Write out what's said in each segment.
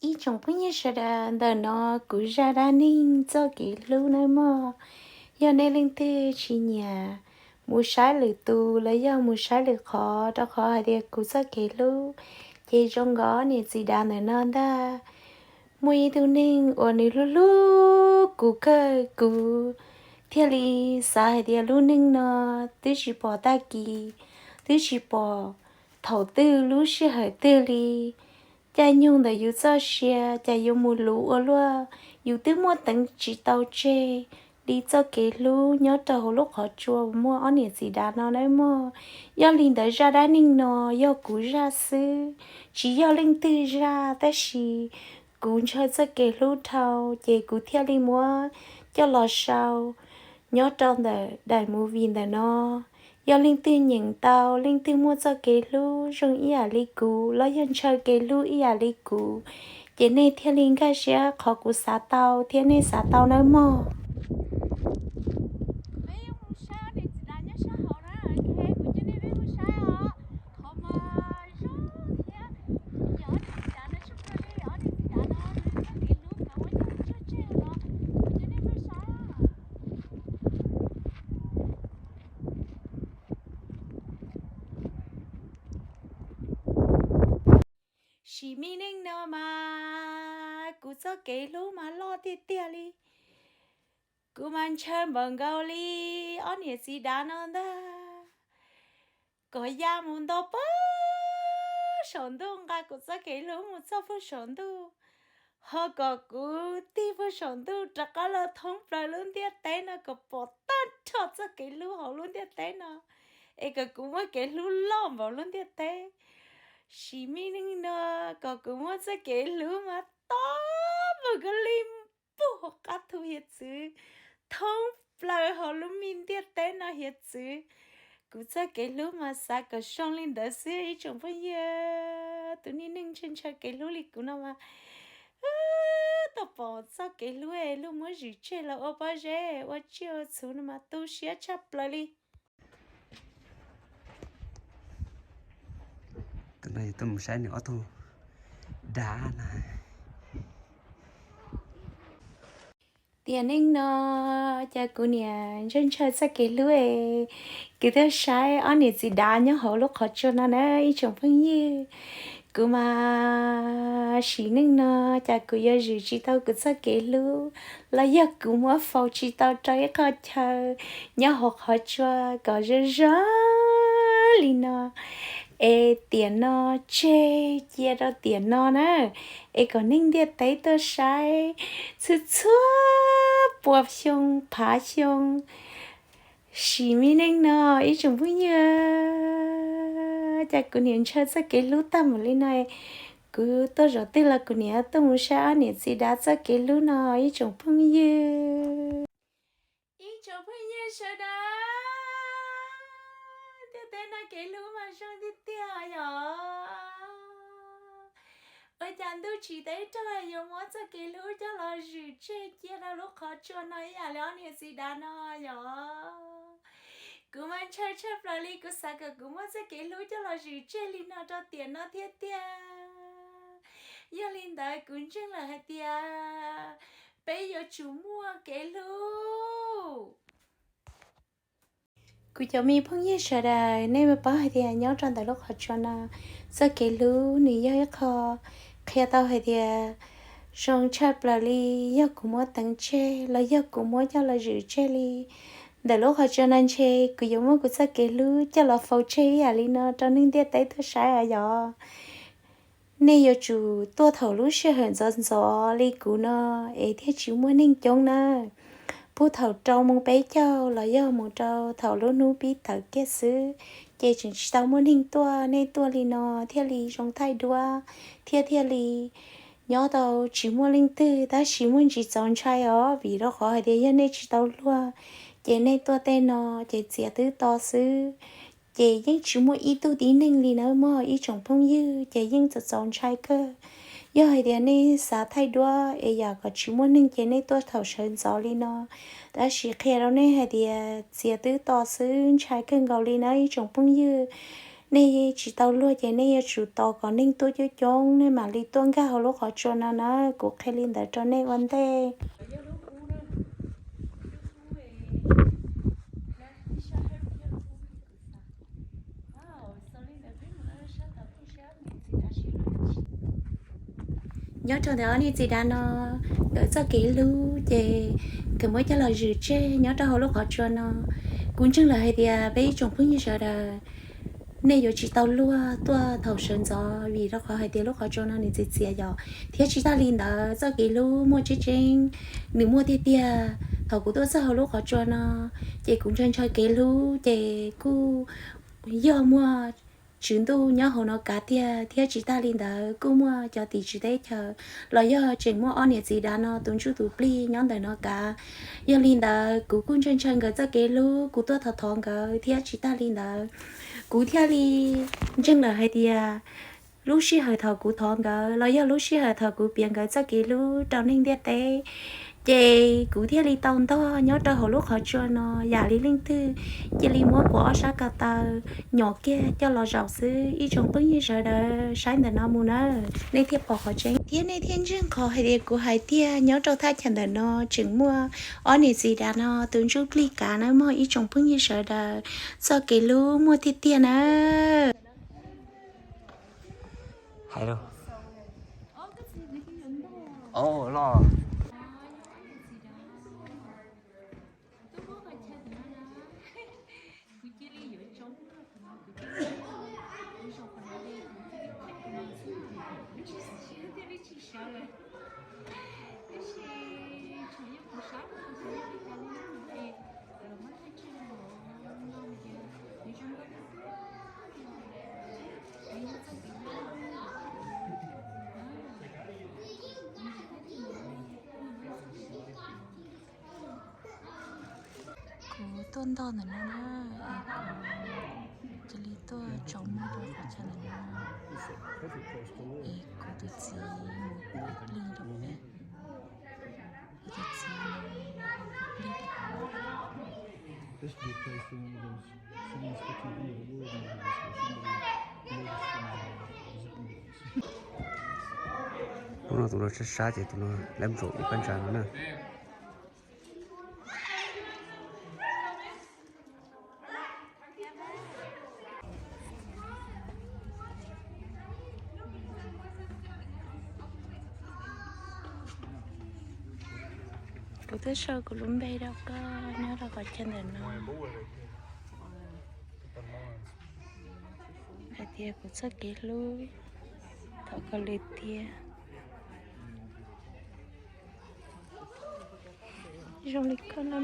Ib tsoom phooj ywg sawv daws, ntawm no kuv zaj dab neeg txoj kev hlub nawb mog. Yog nej leej twg tsis nyiam mus saib lwm tus los yog mus saib lwm qhov, rau qhov hais tias kuv txoj kev hlub ces zoo nkaus niam txiv dav ntawm no ntag. Muaj ib tug neeg uas nws hlub hlub kuv kawg, kuv thiaj li xav hais tias lub neej no twb tsis pom tag kis, twb tsis pom thaum twg lub sij hawm twg li. Caij nyoog ntawm yus txoj sia cas yuav mus luv ua luaj, yus twb muaj teev tsis tau tseg li txoj kev hlub nyob rau hauv lub qhov tsua uas muaj ob niam txiv dav no nawb mog. Yog li ntawd zaj dab neeg no yog kuv zaj xwb, tsis yog leej twg zaj, tab sis kuv ntshaw txoj kev hlub dhau ces kuv thiaj li muab coj los sau nyob rau ntawm daim movie ntawm no. Yog leej twg nyeem tau, leej twg muaj txoj kev hlub zoo ib yam li kuv los yog ntshaw kev hlub ib yam li kuv, ces nej thiaj li nkag siab qhov kuv xav tau thiab nej xav tau nawb mog. Sim me neej no mas kuv txoj kev hlub mas loj tiag tiag li. Kuv mas ntshaw npaum nkaus li ob niam txiv dav no ntag. Kom ya mus nto pag saum ntuj, nqa kuv txoj kev hlub mus txog pag saum ntuj, ho kom kuv tig pag saum ntuj rov qab los thoob plaws lub ntiaj teb no kom pom tag nrho txoj kev hlub hauv lub ntiaj teb no, es kom kuv muaj kev hlub loj npaum lub ntiaj teb. Sim me neej no kom kuv muaj txoj kev hlub mas tob npaum nkaus li puag hauv qab thu hiav txwv, thoob plaws hauv lub me ntiaj teb no hiav txwv. Kuv txoj kev hlub mas xav kom zoo li ntawd xwb ib tsoom phooj ywg. Tus niag neeg ntshaw ntshaw kev hlub li kuv no mas tau pom txoj kev hlub es luag muab zwm tseg los ua pob zeb ua tsiaj ua txhu no mas tu siab tshaj plaws li. Tus no yog tuaj mus saib nws ob tug dav na. Tiam neej no cas kuv niam ntshaw ntshaw txoj kev hlub es kuv tuaj saib ob niam txiv dav nyob hauv lub qhov tsua no na ib tsoom phooj ywg. Kuv mas sim neej no cas kuv yuav zwm tsis tau kuv txoj kev hlub los yog kuv muab faus tsis tau rau ib qho chaw nyob hauv qhov tsua kom zoo zoo li no. Es tiam no tseg cia rau tiam no na, es kom neeg ntiaj teb tuaj saib txhua txhua pua xyoo phav xyoo. Sim me neej no ib tsoom phooj ywg, cas kuv niam ntshaw txoj kev hlub tag npaum li no. Kuv tuaj zaum twg los kuv niam tuaj mus saib ob niam txiv dav txoj kev hlub no ib tsoom phooj ywg. Ib tsoom phooj ywg sawv daws, ntiaj teb no kev hlub mas zoo tiag tiag yom. Ua cas ntuj tsim teb raug yuav muab txoj kev hlub coj los zwm tseg cia rau lub qhov tsua no ib yam li ob niam txiv dav no yom. Kuv mas ntshaw tshaj plaws li, kuv xav kom kuv muaj txoj kev hlub coj los zwm tseg li no rau tiam no thiab tiag. Yog li ntawd kuv ntseeg lawm hais tias peb yuav tsum muaj kev hlub. Kuv cov me phooj ywg sawv daws, nej puas paub hais tias nyob rau ntawm lub qhov tsua no, txoj kev hlub nws yog ib qho qhia tau hais tias zoo tshaj plaws li. Yog kuv muab teev tseg los yog kuv muab coj los zwm tseg li, ntawm lub qhov tsua no ntshe kuv yuav muab kuv txoj kev hlub coj los faus tseg ib yam li no rau neeg ntiaj teb tuaj saib os yom. Nej yuav tsum tuaj thaum lub sij hawm ntxov ntxov li kuv no es thiaj tsis muaj neeg coob na. Puag thaum rau moos peb caug los yog mus rau thaum lub hnub pib tawm kiag xwb, ces tseem tsis tau muaj neeg tuaj. Nej tuaj li no thiaj li zoo thaij duab, thiab thiaj li nyob tau tsis muaj leej twg, tab sis muaj ntsis txaus ntshai os, vim rau qhov hais tias yog nej tsis tau luag, ces nej tuaj tej no ces txiav twb to xwb, ces yeej tsis muaj ib tug tib neeg li nawb mog ib tsoom phooj ywg, ces yeej txaus txaus ntshai kawg. Yog hais tias nej xav thaij duab es yam kom tsis muaj neeg ces nej tuaj thaum sawv ntxov li no, tab sis qhia rau nej hais tias txiav twb to xwb, ntshai kawg nkaus li na ib tsoom phooj ywg. nej tsis tau luag ces nej yuav tsum tos kom neeg tuaj coob coob nej mam li tuaj nkag hauv lub qhov tsua no na. Kuv qhia li ntawd rau nej ua ntej. Nyob rau ntawm ob niam txiv dav no, nkawd txoj kev hlub ces nkawd muab coj los zwm tseg nyob rau hauv lub qhov tsua no. Kuv ntseeg lawm hais tias peb ib tsoom phooj ywg sawv daws, nej yuav tsis tau luag tuaj thaum sawv ntxov vim rau qhov hais tias lub qhov tsua no nws txias txias yom. Thiab tsis tas li ntawd txoj kev hlub muaj tseeb tseeb, nws muaj tiag tiag. Thaum kuv tuaj txog hauv lub qhov tsua no, ces kuv ntshaw ntshaw kev hlub ces kuj yog muaj tswv ntuj nyob hauv no kav tiag. Thiab tsis tas li ntawd kuj muaj cov tim tswv teb chaws los yog tseem muaj ob niam txiv dav no tus ntsuj tus plig nyob ntawm no kav. Yog li ntawd kuv kuj ntshaw ntshaw nkawd txoj kev hlub, kuv tuaj thov thov nkawd. Thiab tsis tas li ntawd kuv thiaj li ntseeg lawm hais tias lub sij hawm thaum kuv thov nkawd los yog lub sij hawm thaum kuv piav nkawd txoj kev hlub rau neeg ntiaj teb, ces kuv thiaj li tau ntog nyob rau hauv lub qhov tsua no yam li leej twg cia li muab kuv ob sab ko taw nyom kiag coj los zaum xwb. Ib tsoom phooj ywg sawv daws saib ntawm no mus na, nej thiaj pom qhov tseeb thiab nej thiaj ntseeg qhov hais tias kuv hais tiag. Nyob rau thaj chaw ntawm no tseem muaj ob niam txiv dav no tus ntsuj plig kav nawb mog ib tsoom phooj ywg sawv daws. Txoj kev hlub muaj tiag tiag na. Hais rau, o, los. Kuv tuaj ntog ntawm no na, es kuv cia li tuaj tsaus muag rau qhov chaw ntawm no, es kuv tus txiv mus plig rau pem, kuv tus txiv mus plig rau pem. Hnub no tus no sab sab ces tus no lab ntsaum ib pab ntsa no na. Kuv twb sau kuv lub npe rau koj nyob rau qhov chaw ntawm no hais tias kuv txoj kev hlub, thov kom lwm tiam zoo li koj na.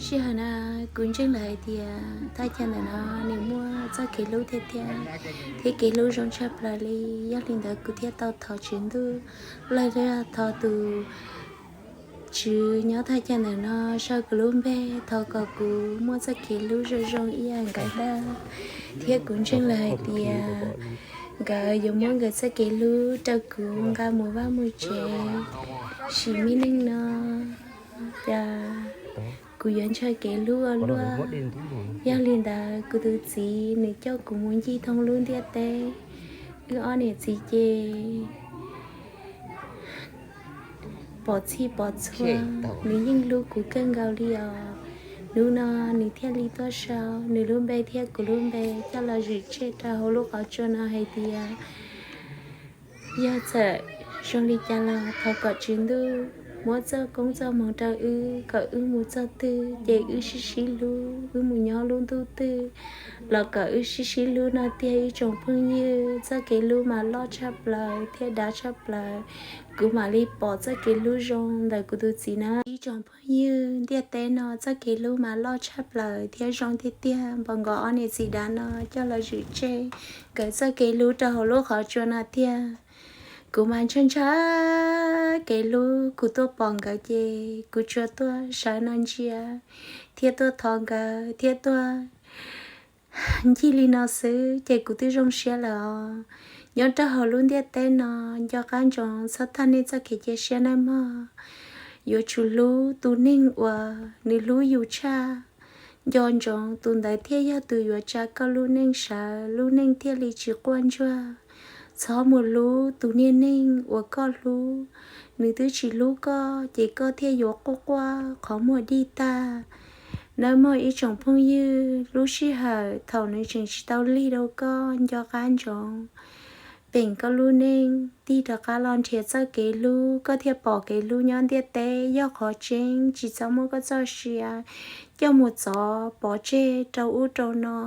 Sij hawm no kuv ntseeg lawm hais tias thaj chaw ntawm no nws muaj txoj kev hlub tiag tiag, thiab kev hlub zoo tshaj plaws li. Yog li ntawd kuv thiaj tau thov Tswv Ntuj, los yog thov tus Tswv nyob thaj chaw ntawm no sau kuv lub npe, thov kom kuv muaj txoj kev hlub zoo zoo ib yam nkawd ntag. Thiab kuv ntseeg lawm hais tias nkawd yuav muab nkawd txoj kev hlub rau kuv nqa mus vaj mus tsev sim me neej no, ces kuv yuav ntshaw kev hlub ua luaj. Yog li ntawd kuv tus txiv nws coj kuv mus ncig thoob lub ntiaj teb. Wb ob niam txiv ces pom txhij pom txhua, nws yeej hlub kuv kawg nkaus li os. Hnub no nws thiaj li tuaj sau nws lub npe thiab kuv lub npe coj los zwm tseg rau hauv lub qhov tsua no hais tias yog txawm zoo li cas los thov kom Tswv Ntuj muab txoj koob txoj hmoov rau wb, kom wb mus txog twg ces wb sib sib hlub, wb mus nyob lub ntuj twg los kom wb sib sib hlub no tiag ib tsoom phooj ywg. Txoj kev hlub mas loj tshaj plaws thiab dav tshaj plaws. Kuv mam li pom txoj kev hlub zoo ntawm kuv tus txiv na. Ib tsoom phooj ywg, ntiaj teb no txoj kev hlub mas loj tshaj plaws thiab zoo tiag tiag. Npaum nkaus ob niam txiv dav no coj los zwm tseg nkawd txoj kev hlub rau hauv lub qhov tsua no tiag. Kuv mas ntshaw ntshaw kev hlub, kuv tuaj pom nkawd ces kuv tsuas tuaj sawv no ntsia thiab tuaj thov nkawd thiab tuaj ncig li no xwb ces kuv twb zoo siab lawm os. Nyob rau hauv lub ntiaj teb no, nco qab ntsoov txhob tag nej txoj kev cia siab nawb mog. Yuav tsum hlub tus neeg uas nws hlub yus tshaj. Nco ntsoov tus ntawd thiaj yog tus yuav tsa koj lub neej sawv, lub neej thiaj li tsis quaj ntsuag. Txhob mus hlub tus niag neeg uas koj hlub, nws twb tsis hlub koj ces koj thiaj yuav quaj quaj qhov muag dig tag. Nawb mog ib tsoom phooj ywg, lub sij hawm thaum nws tseem tsis tau lig rau koj, nco qab ntsoov peem koj lub neej, tig rov qab los nrhiav txoj kev hlub, koj thiaj pom kev hlub nyob ntiaj teb yog qhov tseeb. Tsis txhob muab koj txoj sia coj mus txov pov tseg rau ub rau no.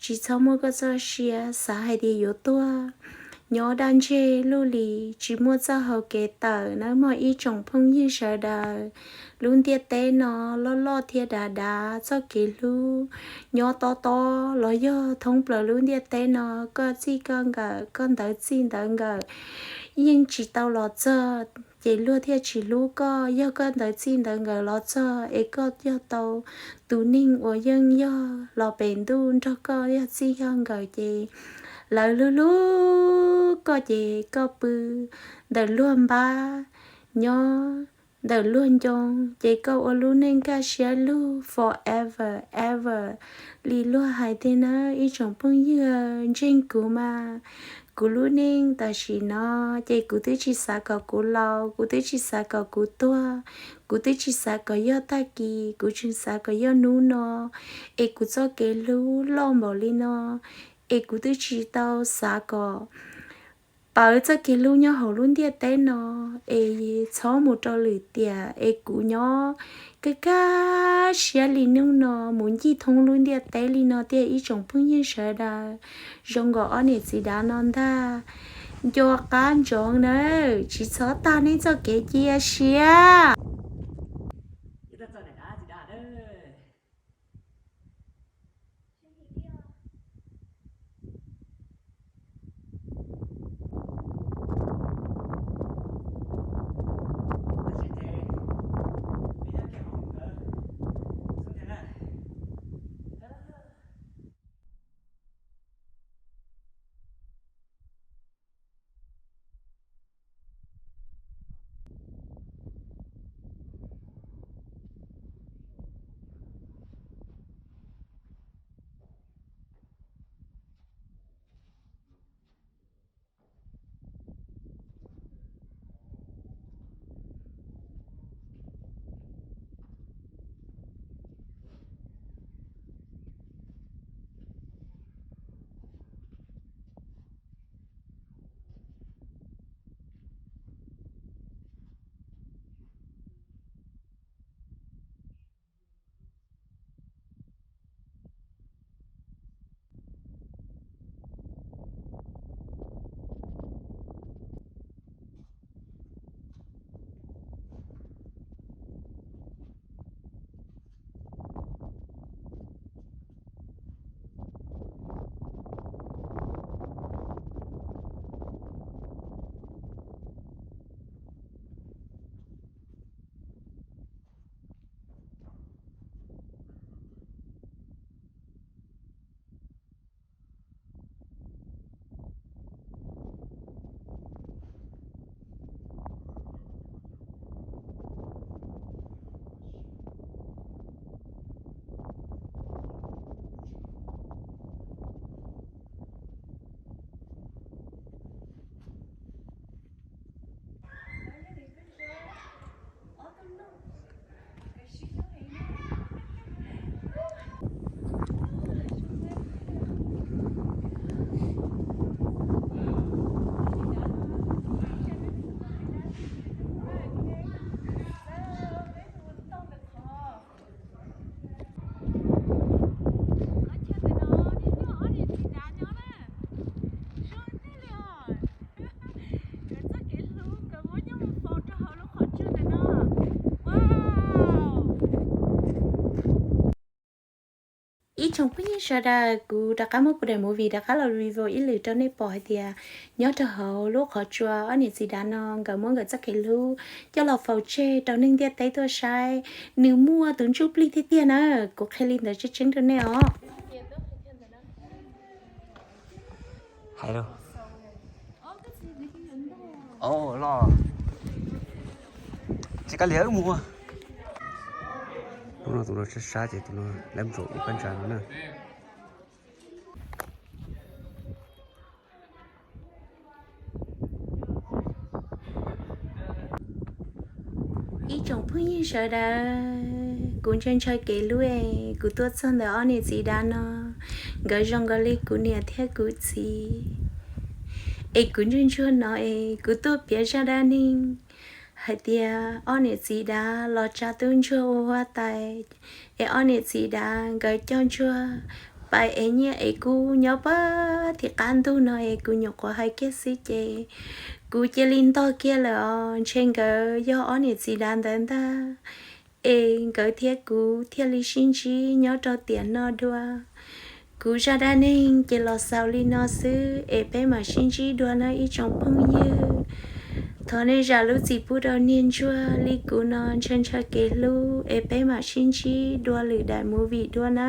Tsis txhob muab koj txoj sia xav hais tias yuav tuag nyob daj ntseg luj li, tsis muaj txoj hau kev tawm nawb mog ib tsoom phooj ywg sawv daws. Lub ntiaj teb no loj loj thiab dav dav, txoj kev hlub nyob tob tob los yog thoob plaws lub ntiaj teb no, koj txij koj nkawm, koj ntawv txij ntawv nkawm yeej tsis tau los txog, ces luag thiaj tsis hlub koj. Yog koj ntawv txij ntawv nkawm los txog es koj yog tau tus neeg uas yeej yog los pem ntuj nrog koj yog txij yog nkawm ces lawv hlub hlub koj ces koj pw ntawm luag npab, nyob ntawm luag ncoo ces koj ua lub neej kaj siab lug forever ever li luag hais tiag nawb ib tsoom phooj ywg. Ntseeg kuv mas, kuv lub neej tam sim no ces kuv twb tsis xav kom kuv laus, kuv twb tsis xav kom kuv tuag, kuv twb tsis xav kom yog tag kis, kuv tseem xav kom yog hnub no, es kuv txoj kev hlub loj npaum li no, es kuv twb tsis tau xav kom pawv txoj kev hlub nyob hauv lub ntiaj teb no, es txhob mus rau lwm tiam, es kuv nyob kaj kaj siab li hnub no mus ncig thoob lub ntiaj teb li no tiag ib tsoom phooj ywg sawv daws. Zoo nkaus ob niam txiv dav no ntag. Nco qab ntsoov nawb, tsis txhob tag nej txoj kev cia siab. Ib tsoom phooj ywg sawv daws, kuv rov qab muab kuv daim movie rov qab los review ib lwm rau nej pom hais tias nyob rau hauv lub qhov tsua ob niam txiv dav no nkawd muab nkawd txoj kev hlub coj los faus tseg rau neeg ntiaj teb tuaj saib, nws muaj tus ntsuj plig tiag tiag na. Kuv qhia li ntawd tseeb tseeb rau nej os. Hais lauj. Au los, tsis kav liam wb mus. Tus no tus no sab sab ces tus no lawv mus saum ib phab ntsa no na. Ib tsoom phooj ywg sawv daws, kuv ntshaw ntshaw kev hlub es kuv tuaj txog ntawm ob niam txiv dab no, nkawd zoo nkaus li kuv niam thiab kuv txiv. Es kuv ntsuag ntsuag no es kuv tuaj piav zaj dab neeg hais tias ob niam txiv dab los tsa tub ntsuag ua huab tais, es ob niam txiv dab nkawd coj ntsuag pais ev nyiaj ev kub nyob puag tim qab ntug no es kuv nyuam qhuav hais kiag xwb ces kuv cia li ntog kiag lawm os. Ntshe nkawd yog ob niam txiv dab ntawd ntag, es nkawd thiab kuv thiaj li sib ntsib nyob rau tiam no dua. Kuv zaj dab neeg ces los xaus li no xwb es peb mam sib ntsib dua na ib tsoom phooj ywg. Thov nej zam lub txim pub rau niag ntsuag li kuv no ntshaw ntshaw kev hlub es peb mam sib ntsib dua lwm daim movie dua na.